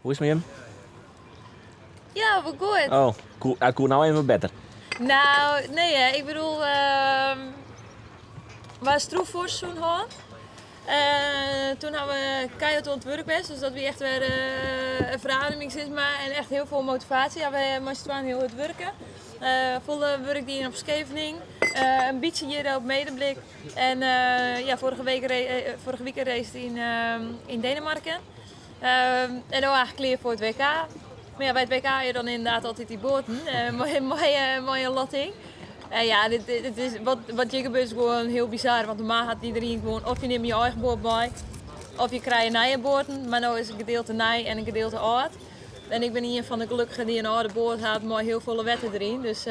Hoe is it mei jim? Ja, wol goed. Oh, koe, it koe no even wat better. Nou, nee hè. Ik bedoel, uh, we stroef foarseizoen hân. Uh, toen ha we keihard oan it wurk west, dus dat wie echt wer uh, in ferademing sis mar. En echt hiel folle motivaasje. Ja, we mei syn twaen hiel hurd wurke. Uh, folle wurk dien op Skeveningen. In bytsje hjir op Medemblik. En ja, foarige week, foarige wike race yn, yn Denemarken. En no eigentlik klear foar it WK. Mar ja, by it WK ha je dan ynderdaad altyd dy boaten mei, mei, mei in lotting. En ja, dit, dit is, wat, wat hjir gebeurt is gewoan hiel bizar. Want normaal hat iderien gewoan, of je nimme je eigen boat mei, of je krije nije boaten. Mar no is in gedeelte nij en in gedeelte âld. En ik bin ien fan de gelukkigen dy't in âlde boat hat mei hiel folle wetter deryn. Dus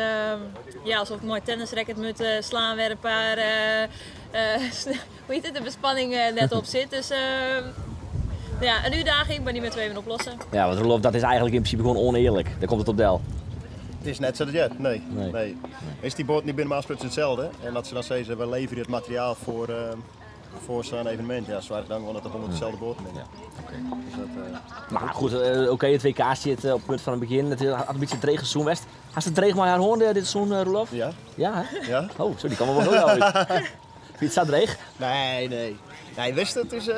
ja, alsof ik mei in tennisracket moet slaan wêr in pear, hoe hjit it, de bespanning net op sit. Dus ja, in útdaging, mar dy moatte we even oplosse. Ja, want Roelof, dat is eigentlik yn prinsipe gewoan ûnearlik. Dêr komt it op del. It is net sa't it heart, nee. Nee. Is dy boaten dy binne normaal sprutsen itselde. En as se dan sizze, we leverje it materiaal foar, foar sa'n evenemint, ja, soargje dan gewoan dat der 100 deselde boaten binne. Ja, oké. Dus dat, Mar goed, oké, it WK stiet op it punt fan in begjin. It hat in bytsje in dreech seizoen west. Hast it dreech mei har hân dit seizoen, Roelof? Ja. Ja, hè? Ja. Oh, sorry, dy kaam wol hiel gau út. Wie it sa dreech? Nee, nee. Nee, witst, it is,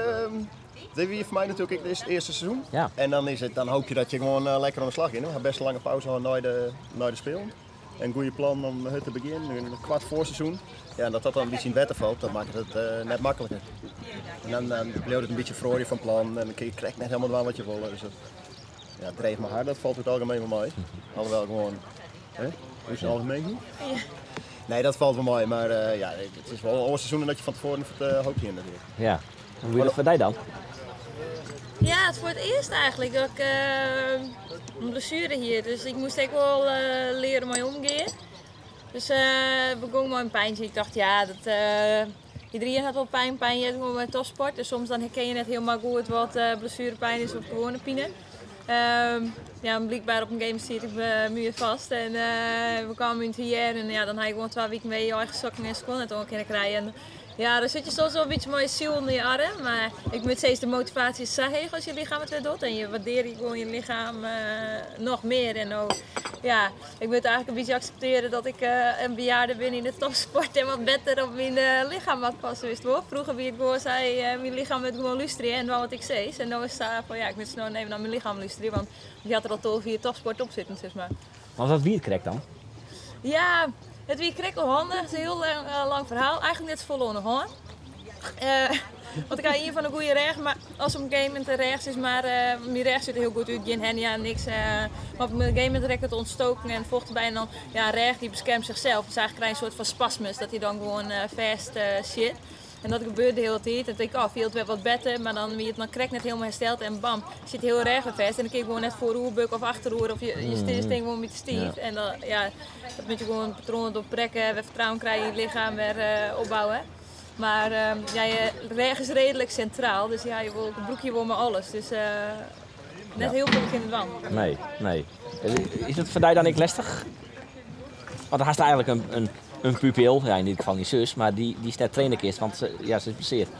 dit wie foar my natuerlik ek it earste seizoen. Ja. En dan, is it, dan hoopje dat je gewoan lekker oan de slach gean. We ha best in lange pauze hân nei de Spelen. In goede plan om hurd te begjinnen, in koart foarseizoen. Ja, en dat dat dan in bytsje yn it wetter falt, dat makket it net makliker. En dan, dan bliuwt it in bytsje feroarjen fan plan en dan kin je krekt net helemaal dwaan wat je wolle. Dus dat, ja, dreech mei har, dat falt oer it algemien wol mei. Alhoewel gewoan, hè? Hoe is it algemeen? Ja. Nee, dat falt wol mei, mar ja, it is wol in oar seizoen dan dat je fan tefoaren hoopje hiene natuerlik. Ja. Hoe wie dat foar dy dan? Ja, it foar it earst eigentlik dat ik in blessuere hie. Dus ik moast ek wol leare mei omgean. Dus ik begûn mei in pyntsje. Ik tocht, ja, dat, iderien hat wol pyn. Pyn heart gewoan by topsport. Dus soms dan herken je net hielendal goed wat blessuerepyn is of gewoane pine. Ja, blykber op in gegeven momint siet ik muurfêst en we kamen yn it hear en ja, dan ha je gewoan twa wiken wer je eigen sokken en skuon net oan kinne krije. En ja, dan sit je soms wol in bytsje mei je siel ûnder je arm, mar ik moat sizze, de motivaasje is sa heech as je lichem it wer docht en je waardearje gewoan je lichem noch mear. En no, ja, ik moat eigentlik in bytsje akseptearje dat ik in bejaarde bin yn de topsport en wat better op myn lichem moat passe, witst wol. Froeger wie it gewoan sa, myn lichem moat gewoan lústerje en dwaan wat ik sis. En no is it sa fan, ja, ik moat no even nei myn lichem lústerje, want dy hat der al 12 jier topsport op sitten, sis mar. Want wat wie it krekt dan? Ja, it wie krekt ôfhandich. It is in hiel lang ferhaal. Eigentlik net safolle oan de hân. Want ik ha ien fan de goede rêch, mar as op in gegeven momint de rêch sis mar, myn rêch sjocht der hiel goed út, gjin hernia, niks. Mar op in gegeven momint rekket it ontstoken en focht derby en dan, ja, rêch dy beskermt zichzelf. Dus eigentlik krij je in soart fan spasmus, dat hy dan gewoan fêst sit. En dat gebeurt de hiele tiid. En tink ik, oh, fielt wer wat better, mar dan wie it noch krekt net hielendal hersteld en bam, sit de hiele rêch wer fêst. En dan kin ik gewoan net foaroerbuk of achteroer of je stean gewoan in bytsje stiif. En dan, ja, dat moat je gewoan in patroan doorprikke, wer fertrouwen krije yn je lichem, wer opbouwe. Mar ja, je rêch is reedlik sintraal, dus ja, je wol, brûke je wol mei alles. Dus net hiel folle kinne dwaan. Nee, nee. Is dat foar dy dan ek lestich? Want dan hast eigentlik in pupil, ja, yn dit gefal dyn sus, mar dy, dy'tst net traine kinst, want se, ja, se is blessearre.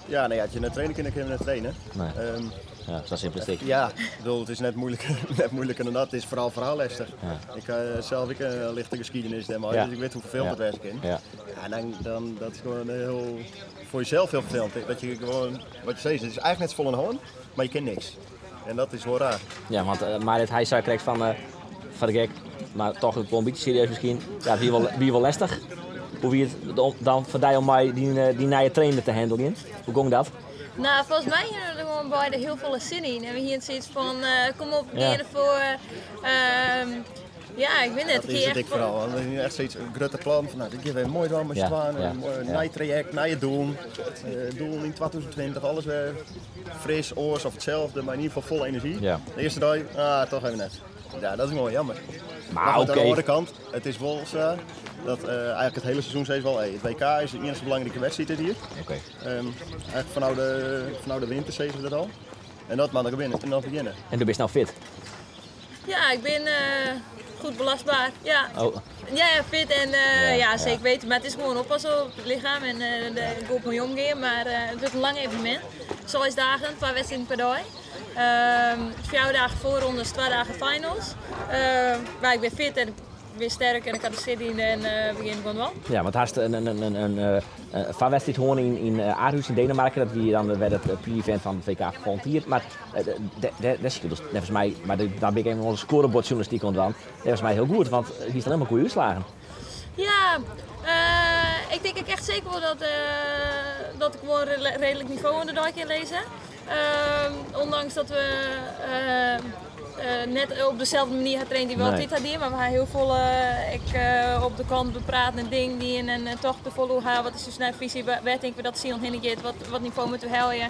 Ja, nee, as je net traine kinne, kinne we net traine. Nee. Ja, sa simpel is it. Ja, ik bedoel, it is net moeilijker, net moeilijker dan dat. It is foaral foar har lestich. Ja. Ik ha sels ek in lichte geschiedenis dêrmei, dus ik wit hoe ferfelend dat wêze kin. Ja, en dan, dan, dat is gewoan hiel, foar jesels hiel ferfelend. Dat je gewoan, wat je sizze, it is eigentlik net safolle oan de hân, mar je kinne niks. En dat is wol raar. Ja, want Marit, hy sei krekt fan, foar de gek, mar toch ek wol in bytsje serieus miskien. Ja, it wie wol lestich. Hoe wie it dan foar dy om mei dyn nije trainer te handeljen? Hoe gong dat? Nou, folgens my hiene we der gewoan beide hiel folle sin yn. En we hiene soiets fan, kom op, we gean derfoar. Ja, ik wit net. Dat is it ek foaral. Want we hiene echt soiets, in grutte plan fan, nou, dit gean we moai dwaan mei syn twaen. In moai nij trajekt, nije doelen. Doelen yn 2020, alles wer fris, oars of itselde, mar yn ieder gefal folle enerzjy. De earste dei, ah, toch even net. Ja, dat is gewoan jammer. Mar Maar goed, oan de oké. oare kant, it is wol sa dat eigentlik it hiele seizoen steeds wol, hey, it WK is de iennichste belangrike wedstriid dit jier. Eigentlik fanôf de winter sizze we dat al. En dat moat noch begjinne. En do bist no fit? Ja, ik bin goed belastbaar. Ja. Oh. Ja, fit en ja, zeker weten. Mar it is gewoan oppasse op it lichem en der goed mei omgean. Mar it wurdt in lang evenemint. Seis dagen, twa wedstriden per dei. Fjouwer dagen foarrondes, twa dagen finals. Mar ik bin fit en ik bin sterk en ik ha der sin yn en we gean gewoan dwaan. Ja, want hast in foarwedstriid hân yn Aarhus yn Denemarken. Dat wie dan wer it pre-event fan it WK fan folgjend jier. Mar dêr spilest neffens my, mar dan bin ik even oan de scorebordjournalistyk oan it dwaan, neffens my hiel goed, want hiest allinnich mar goede útslagen. Ja, ik tink ek echt seker wol dat ik wol in reedlik nivo oan de dei kin lizze. Ondanks dat we net op dezelfde manier ha traind die we altyd ha dien, mar we ha hiel folle ek op de kant bepraten en dingen dien en toch de folle ha, wat is ús nije fisy, wêr tinke we dat silen hinne giet, wat nivo moatte we helje.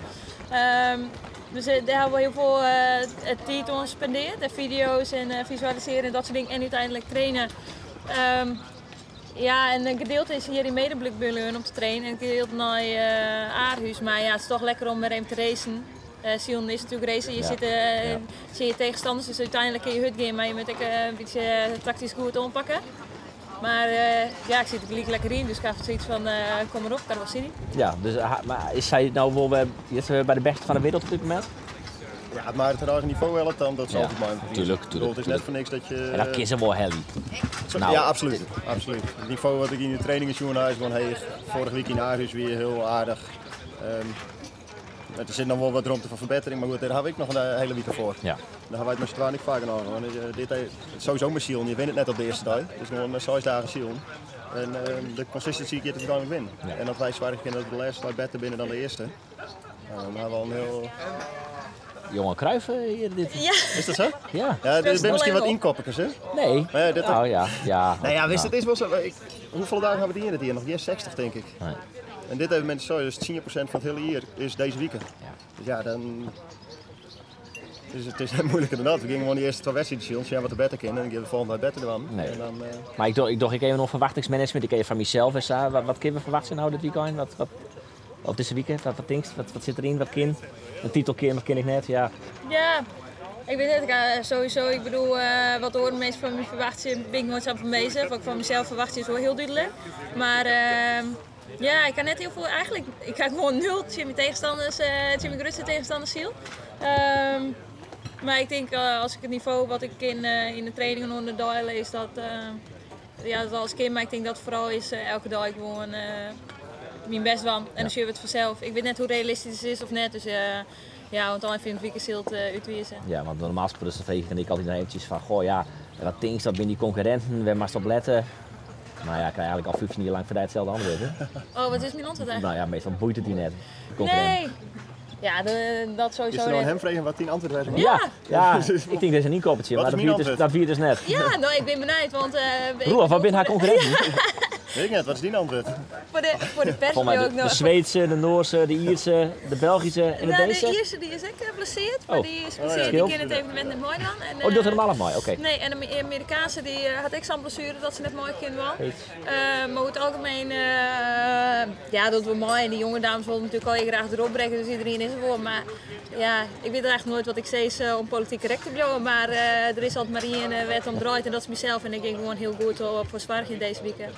Dus dêr ha we hiel folle tiid oan spendeard en fideo's en fisualisearjen en dat soart dingen en úteinlik trainen. Ja, en in gedeelte is hjir yn Medemblik bleaun om te trainen en in gedeelte nei Aarhus. Mar ja, it is toch lekker om wer even te racen. Silen is natuerlik racen. Je sitte tsjin je tegenstanders, dus úteinlik kin je hurd gean, mar je moatte ek in bytsje taktysk goed oanpakke. Mar ja, ik sit der gelyk lekker yn, dus ik ha soiets fan kom mar op, ik ha der wol sin yn. Ja, dus, mar is sy no wol wer, is sy by de bêste fan de wereld op dit momint? Ja, mar it eigen nivo hellet dan, dat is altyd mei in priis. Tuurlijk, tuurlijk. Het is net foar niks dat je... En dat kin se wol helje. Nou. Ja, absoluut. Absoluut. It nivo wat ik yn de trainingen sjoen ha is gewoan heech. Foarige wike yn Aarhus wie hiel aardich. Der sit noch wol wat romte foar ferbettering, mar goed, dêr ha we ek noch in hiele wike foar. Dêr ha wy it mei syn twaen ek faak genôch oan. Dit is sowieso mei silen, je winne it net op de earste dei. It is gewoan 6 dagen silen. En de consistency giet it úteinlik winnen. En as wy soargje kinne dat we de lêste dei better binne dan de earste, dan ha we al in hiel... Johan Cruijff hier dit. Ja. Is dat sa? Ja. Ja, dit binne miskien wat ynkopperkes, hè? Nee. Maar ja, dit Oh, ja. Ja. Nou ja, wist, it is wol sa. Ik, hoefolle dagen ha we dien dit jier? Noch gjin 60, tink ik. Nee. En dit evenemint is sa, dus 10% fan it hiele jier is dizze wike. Dus ja, dan is it is net moeiliker dan dat. We geane gewoan de earste twa wedstriden silen, sjen wat der better kin en dan gean we de folgjende dei better dwaan. Nee. En dan, Mar ik doch ek even oan ferwachtingsmanagement. Ik even fan mysels en sa. Wat kinne we ferwachtsje no dit wykein? Wat, of dizze wike? Wat tinkst? Wat sit deryn? Wat kin? In titel kin of kin ik net? Ja. Ja, ik wit net. Ik ha sowieso, ik bedoel, wat oare minsken fan my ferwachtsje, bin ik noait sa fan bezich. Wat ik fan mysels ferwachtsje is wol hiel dúdlik. Mar ja, ik ha net hiel folle, eigentlik, ik ha gewoan nul tsjin myn tegenstanners, tsjin myn grutste tegenstanners syld. Mar ik tink, as ik it nivo wat ik kin yn de trainingen oan de dei lis, dat, ja, dat alles kin. Mar ik tink dat foaral is elke dei gewoan myn bêst dwaan. En dan sjogge we it fansels. Ik wit net hoe realistysk it is of net, dus ja, oan it ein fan it wike sil it útwize. Ja, want normaal sprutsen frege ik altyd noch eventsjes fan, goh ja, wat tinkst, wat binne dy konkurrinten, wêr moatst op lette? Maar ja, ik krij eigentlik al 15 jier lang foar dy itselde antwurd, hè? Oh, wat is myn antwurd eigentlik? Nou ja, meastal boeit it dy net, de konkurrinten. Nee. Ja, dat sowieso Is der no net. him fregen wat dyn antwurd wêze moat? Ja, ja, ik tink dat is in ynkoppertsje, Wat mar is myn antwurd? dat wie it dus net. Ja, no, ik bin benijd, want, ik Roelof, wat binne har konkurrinten? Wit ik net, wat is dyn antwurd? Foar de pers Volgens mij bliuw ik no de Zweedse, de Noorse, de Ierse, de Belgische en de Nou, de Deense? Ierse die is ek blesseerd, mar Oh. dy is Oh, ja. blesseerd, die Scheelt. kin it evenemint net meidwaan. En, Oh, die docht helemaal nog mei, oké. Nee, en de Amerikaanse die hat ek sa'n blessuere dat se net mei kin dwaan. Weet. Mar oer it algemeen, ja, dat we mei. En die jonge dames wolle natuerlik al graach erop brekke, dus iedereen is er wol. Mar ja, ik wit eigentlik noait wat ik sis om politiek korrekt te bliuwen, mar der is altyd mar ien wêr't it om draait en dat is mysels. En ik gean gewoan hiel goed op foar soargjen dizze wike.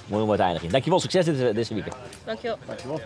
Moai om mei te einigjen. Dankjewol, sukses dizze wike. Dankjewol. Dankjewol.